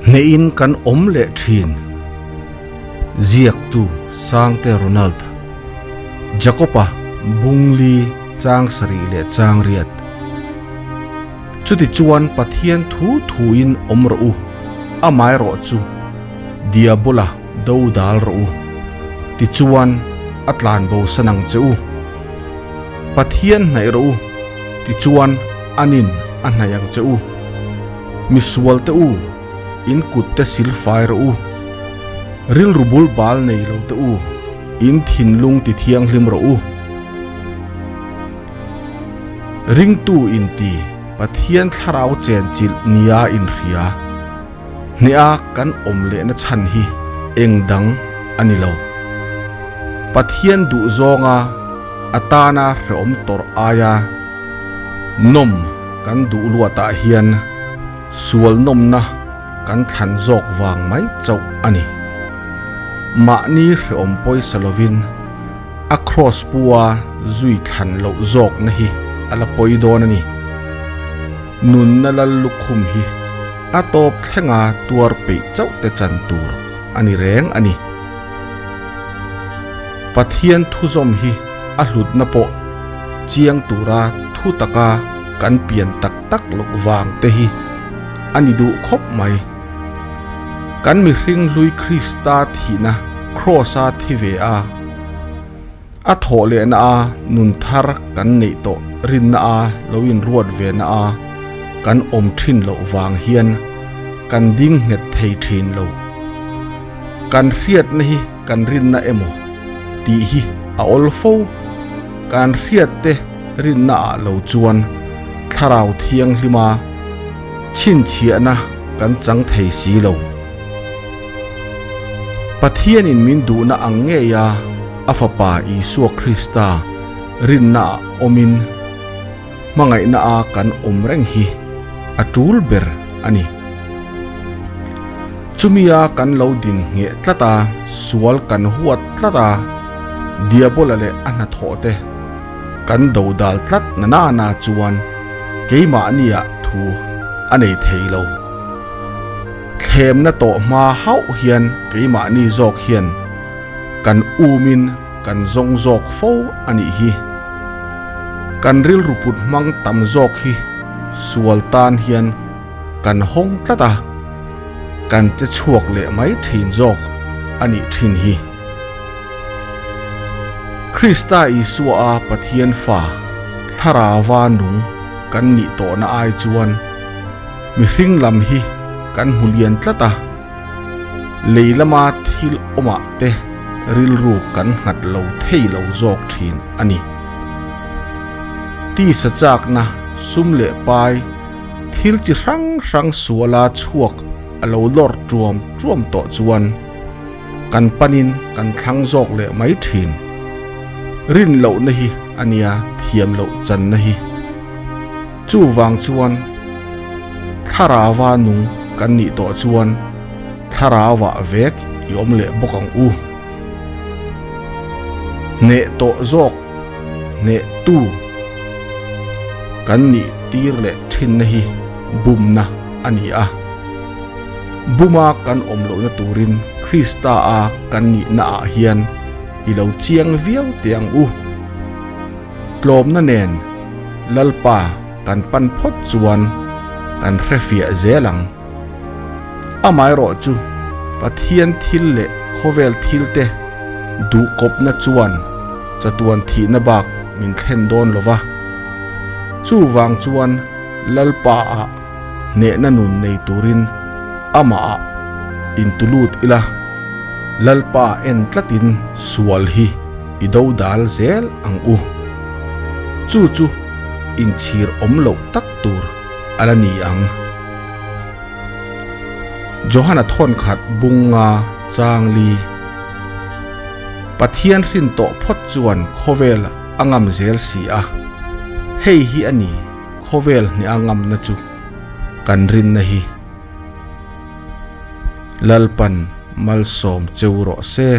Hnehin kan awm leh thin. Ziaktu Sangte Ronald Jakob-a Bungli chang sarih leh chang riat. Chutichuan Pathian thu thuin awm rawh u, amaherawh chu Diabola do dal rawh u, tichuan a tlan bosan ang che u. Pathian hnaih rawh u, tichuan anin a hnaih ang che u. Misual te u, in kut te sil fai rawh u. Rilru bul bal nei lo te u, in thinlung ti thianghlim rawh u. Ringtu inti Pathian thlarau chenchilh nia inhria. Hneha kan awm lehna chhan hi eng dang a ni lo. Pathian duh zawnga a tana hrehawm tawrh aia nawm kan duh luatah hian sual nawmna kan thlan zawk vang mai chauh a ni. Mahni hrehawm pawisa lovin a kraws pua zui thlan loh zawkna hi a la pawi dawn a ni. Nunna lal lukhum hi a tawp thlenga tuar peih chauh te chan tur a ni reng a ni. Pathian thuzawm hi a hlutna pawh chiang tura thu taka kan pian tak tak loh vang te hi a ni duh khawp mai. Kan mihring hlui Krista thihna Kraws-a thi ve a. A thawh lehna a nun thar kan neih tawh rinna a lo inruat ve na a kan awm thin loh vang hian kan ding nghet thei thin lo. Kan hriatna hi kan rinna emaw tih hi a awl fo. Kan hriat te rinna ah lo chuan thlarau thianghlima chhinchhiahna kan chang thei si lo. Pathianin min duhna ang ngei a, a Fapa Isua Krista rinnaah awmin hmangaihna a kan awm reng hi a tul ber a ni. Chumia kan lo din ngheh tlat a, sual kan huat tlat a, Diabola leh a hnathawhte kan dodal tlat na nana chuan keimahniah thu a nei thei lo. Thlemna tawh hma hauh hian keimahni zawk hian kan umin kan zawng zawk fo a nih hi. Kan rilru put hmang tam zawk hi sual tan hian kan hawng tlat a, kan che chhuak leh mai thin zawk a nih thin hi. Krista Isua a Pathian fa thlarauva nung kan nih tawhna ai chuan, Mihring lam hi kan hmu lian tlat a, lei lama thil awmah te rilru kan nghat lo thei lo zawk thin a ni. Tisa chakna sum leh pai thil chi hrang hrang suala chhuak a lo lawr tuam tuam tawh chuan kan panin kan thlang zawk leh mai thin. Rin lohna hi a nia thiam loh channa hi. Chuvang chuan thlarauva nung kan nih tawh chuan thlarauva vek i awm leh bawk ang u. Hneh tawh zawk hneh tu kan nih tir leh thinna hi bumna a ni a. Buma kan awm lohna turin Krista a kan nihna ah hian i lo chiang viau teh ang u. Tlawmna nen Lalpa kan pan phawt chuan kan hrefiah zel ang. Amaherawh chu Pathian thil leh khawvel thil te duhkawpna chuan chatuan thihna bak min thlen dawn lo va. Chuvang chuan Lalpa ah hnehna nun nei turin amah ah intulut ila, Lalpa en tlatin sual hi I do dal zel ang u. Chu chu inchhir awm loh tak tur a la ni ang. Johana thawn khat bunga chang li. Pathian hrin tawh phawt chuan khawvel a ngam zel si a, hei hi a ni khawvel hnih a ngamna chu kan rinna hi. Lalpan malsawm cheu rawh se.